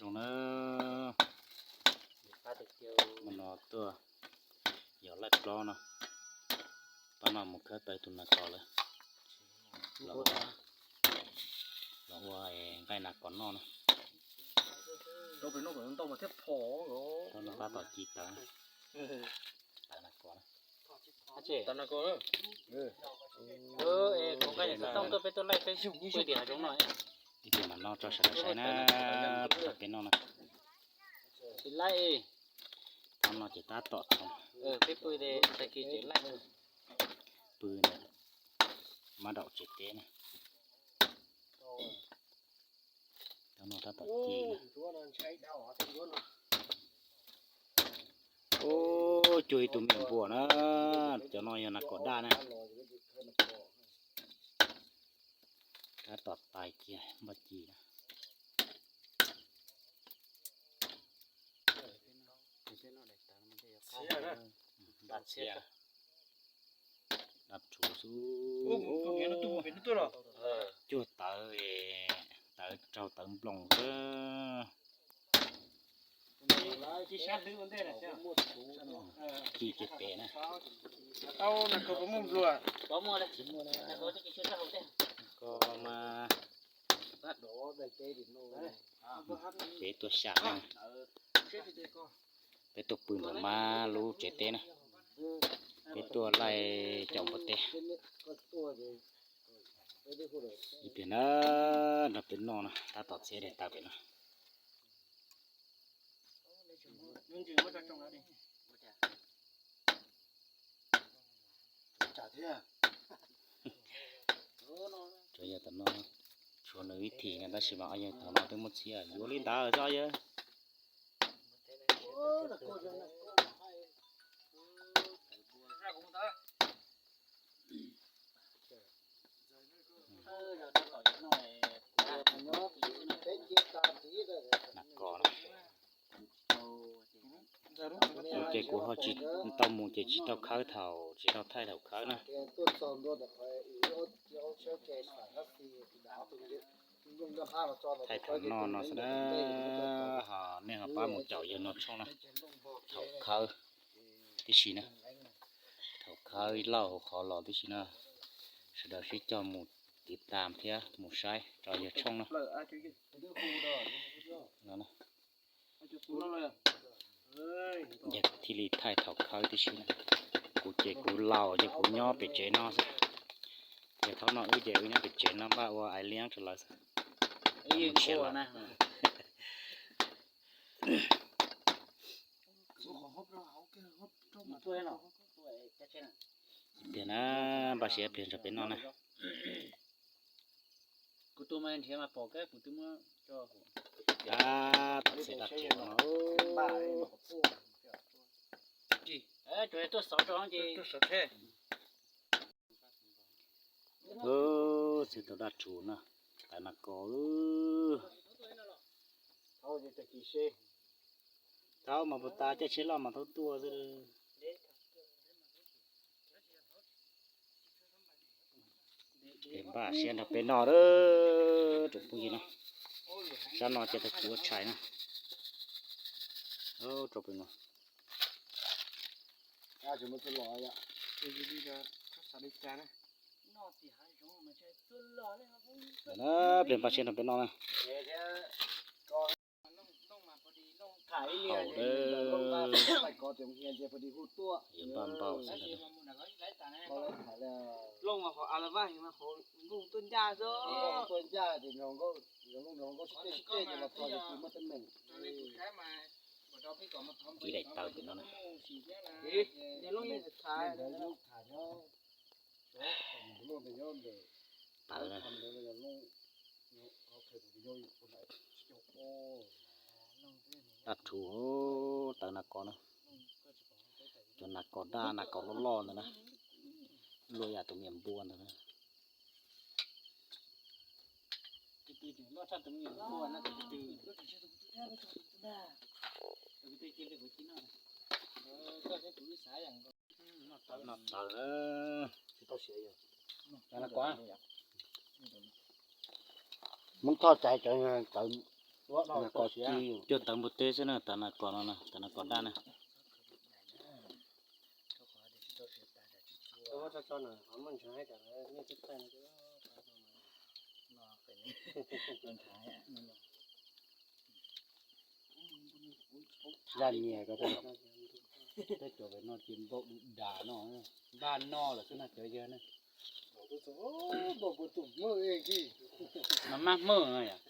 Zoo na, no tuaj yog laij plaub no, pab no mus khawb tau tus nas kos lawm, los ua nqaij nas kos noj na. Pab no tab tom ci tawv, tawv nas kos na. Ib pliag mam noj tso sawv daws saib na, peb noj na. Thaum no ces tab tom pw na, mab daum tsev teb na. Thaum no tab tom ci na. Ub, cuag ib tug me npua na, cov no yog nas kos daj na. Tab tom tais kiag npaj ci na. Daj txhia, daj tsuv xwb. Cuag tawv, tawv raug tawv nploos xwb. Ci kiag pem na. Ko mas peb tuaj xya na, peb tuaj pw ntawm mab lub tsev teb na, peb tuaj laij caum npua teb. Ib pliag na, nrog peb noj na, tab tom txhiab daim tawv pem no. Tsuas yog tam no, tshuav nws ib thim no tab sis mas yog thaum no twb muaj txhiab yuav li ntawd xwb yawg. Nas kos na. Ua ke kuv ho tsis tau mus ces tsis tau khawb thaum, tsis tau thaij thaum khawb na. Thaij thaum noj no xwb na, ho nej ho pab mus caum yawg no tshooj na, thaum khawb tib si na, thaum khawb ib lauj hauv qhov los tib si na, sawv daws sib cog mus tiv tam thiab mus saib rau yawg tshooj na. Yog thiaj li thaij thaum khawb tib si na. Kuv ces kuv laus ces kuv nyob pem tsev no xwb. Yog thaum no wb ces wb nyob pem tsev no npaj ua aiv liab rau lawv xwb. Tiag na, npaj siab pliag nrog peb noj na. Kuv tus mas nrhiav mas pom kab kuv twb muab tso. Tab tom txiav dab tsi no. Txiav tau dab tsi na, tawv nas kos. Thaum mas puas tas caij tsheb loj mas thaum tuaj xwb. Peb npaj siab nrog peb noj lawm tsoom phooj ywg na. Sab no ces tag kis ua tshais na. Rau pem no. Peb npaj siab nrog peb noj na. Haus lawm. Yog npaj npaum xwb. Ib daim tawv tim no na. Tawv na. Dab rhuv, tawv nas kos na. Cov nas kos daj, nas kos loj loj ntawd na. Luaj yam tus me nyuam npua ntawd na. Noj tawv na. Muab thoj caiv cov tawv Cuaj tawv npua teb xwb na, tawv nas kos no, tawv nas kos daj na. Zaj nyias ko, tej cov pem no ces npau dub das no, npaj noj lawm xwb na cov yawg na. Mas maj hmawj no yom.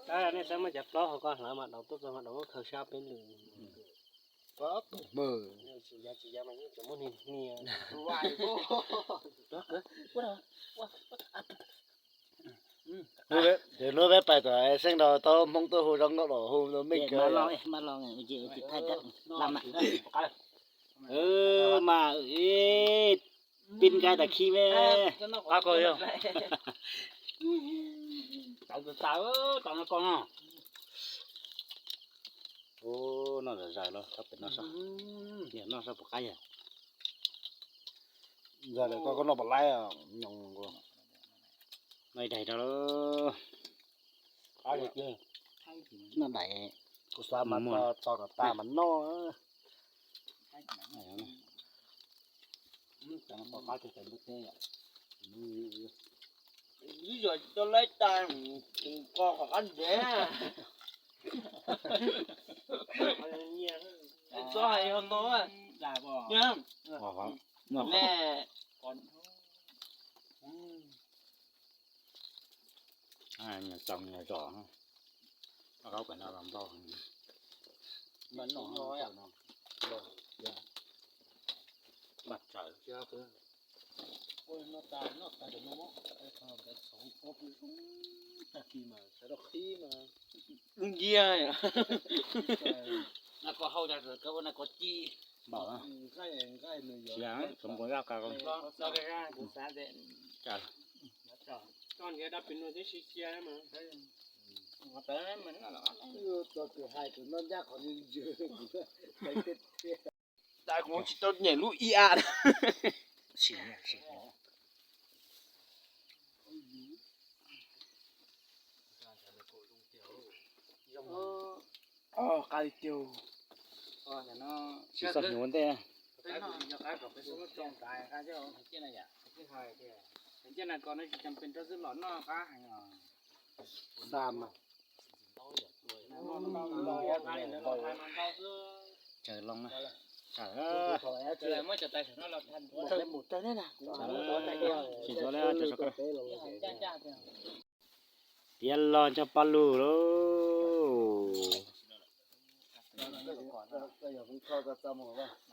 Tab nej saib muaj cov plaub hauv ko hlawv mas daus tuaj txog mas daus muab khaws sab peb lwm. Tsis ya tsis ya mas yeej tseem muaj hnia hnia. Hnub peb pais tom Xeeb Nraug tau Hmoob tuaj hu zaub nkauj los hu meej kawg. Mas pib nkaib tas khib me. Qab koj yog. Tawv tawv tawv no ko no. Ub, noj zom zaws los thov pem noj soj. Yog noj soj puas qab yog. Zom zaws koj koj noj puas laib, nyoos noj ib daig rau. Noj daim kuv xav mas muag txo kom tas mas noj. Ib yam cov laib tas, ko qhov qab ntev. Txo hais ho no. Nyias txaus nyias zos, rau pem no los npau. Npaj tsaws. Dub nciab. Na koj hau tas kawg ua na koj ci. Npaum no. Tsis yog, txhoov npua zaj qab. Koj nrhiav dab pim no tib si cia mas. Tau kuv tsis tau nyem lub ib a. Qab li caug. Tsis txog hnyuv ua ntej. Heev tiag na, koj no tsis cam pees rau xwb los noj qab heev os. Xa mas. Tsaws loo na. Tsaws. Tsis txhob lawm, tsaws sab ko. Tiav los nrog paj lug lauj.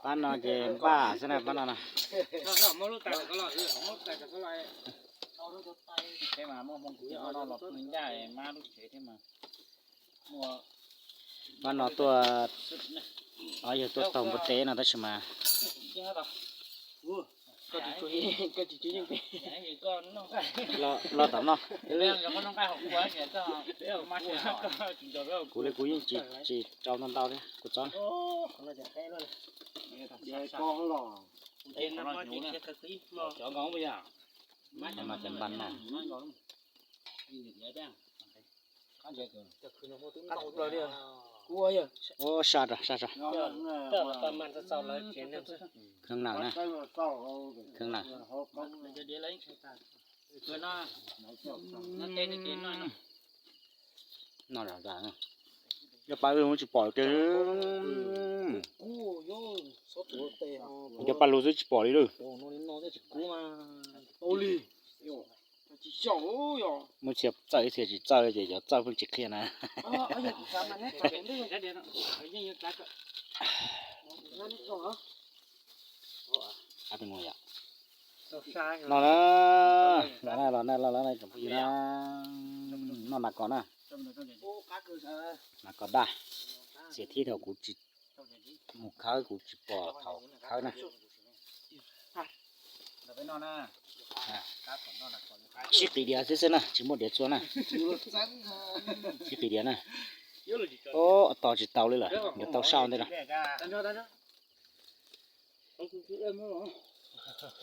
Pab no ces npaj xwb na pab no na. Pab no tuaj, o yog tuaj taug npua teb no tab sis mas los tom no. Kuv li kuv yeej tsis tsis rau ntau ntau thiab kuv txob. Mas ces npaj no. Ua sa rau sa rau. Kheev na, kheev na. Noj zam zam. Cov paj lug tsis pom kiag. Cov paj lug xwb tsis pom li lawm. Muab txhia txawj ib txhia tsis txawj ces cov txawj pheej tsis qhia na. No na, los na, los na, los na, tsoom phooj ywg na, noj nas kos na, nas kos daj, txiav thib thaum kuv tsis mus khawb, kuv tsis pom thaum khawb na. Sib qis diav xwb xwb na, tsis muaj diav txhua na. Sib qis diav na. Tos tsis tau li lawm, yuav tau sau ntej no. Tias,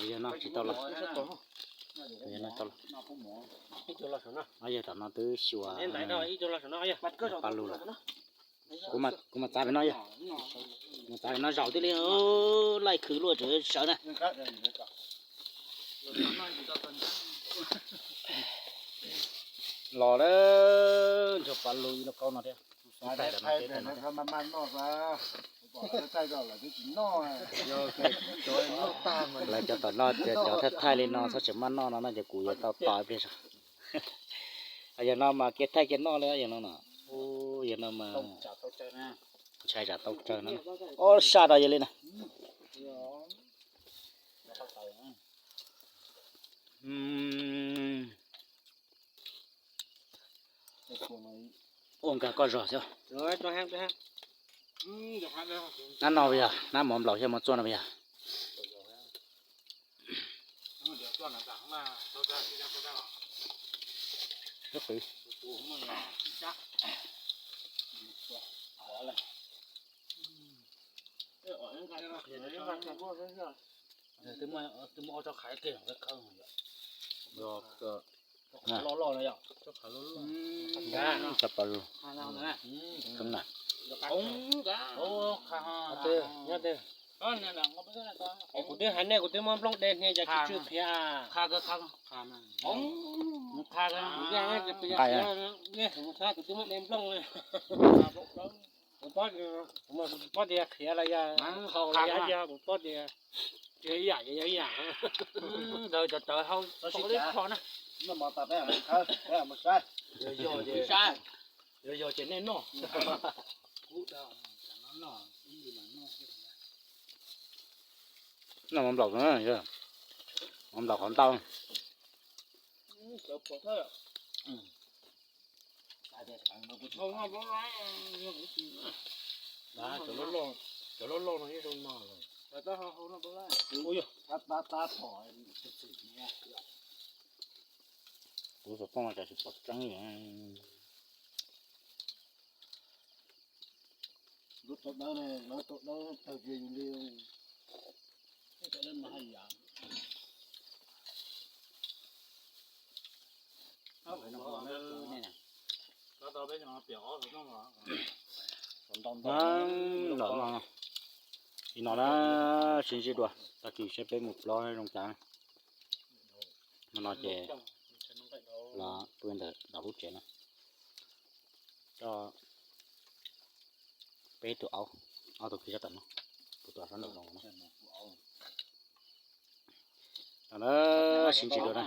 yog no tsis tau los, yog no tau los, yog tam no twb xyuas paj lug lawm. Kuv mas txav pem no yog, mas txav pem no zaum tib li, laij khwv luaj tseem sawv na. Los lawm, nrog paj lug ib lub kaub no thiab. Lawv cov tom no ces cov thaij thaij li no txhob tseem maj noj no no ces kuv yuav tau tos ib pliag. Yog no mas kiag thaij kiag noj li yog no no. Yog no mas ntshai tsam tau tsawg no. Ob sab rau yog li na. Ua nkag koj zog xwb. Nab no yog nab mov nplaum xyov mov txuaj no yog. Twb muaj ob tsob qhav kawg loj loj no yom. Kuv twb hais nej kuv twb muab nplooj de hnia cas tsis tsw qhiav. Kuv twb muab de nplooj, kuv paub tias qhiav los yog haus los yog, kuv paub tias tsis yog ib yam, yog ib yam. Ntawd cov tawv hau tsis kho na. Yog yog ces nej noj. Noj mov nplaum, mov nplaum qhov ntau. Cov loj loj no yeej zoo no. Kuv xov tooj no cas tsis pom tseeb li. Lub tau dawb ne, lub tau dawb tawg kiag yus li. Los no, li no na, sib ntsib dua, tag kis seb peb mus plob zoo cas. Hmo no ces los pw ntawm lub tsev no, coj peb tus aub, ob tug plig sab tom no, kuv tus aub sab nraum no. Los na, sib ntsib dua na.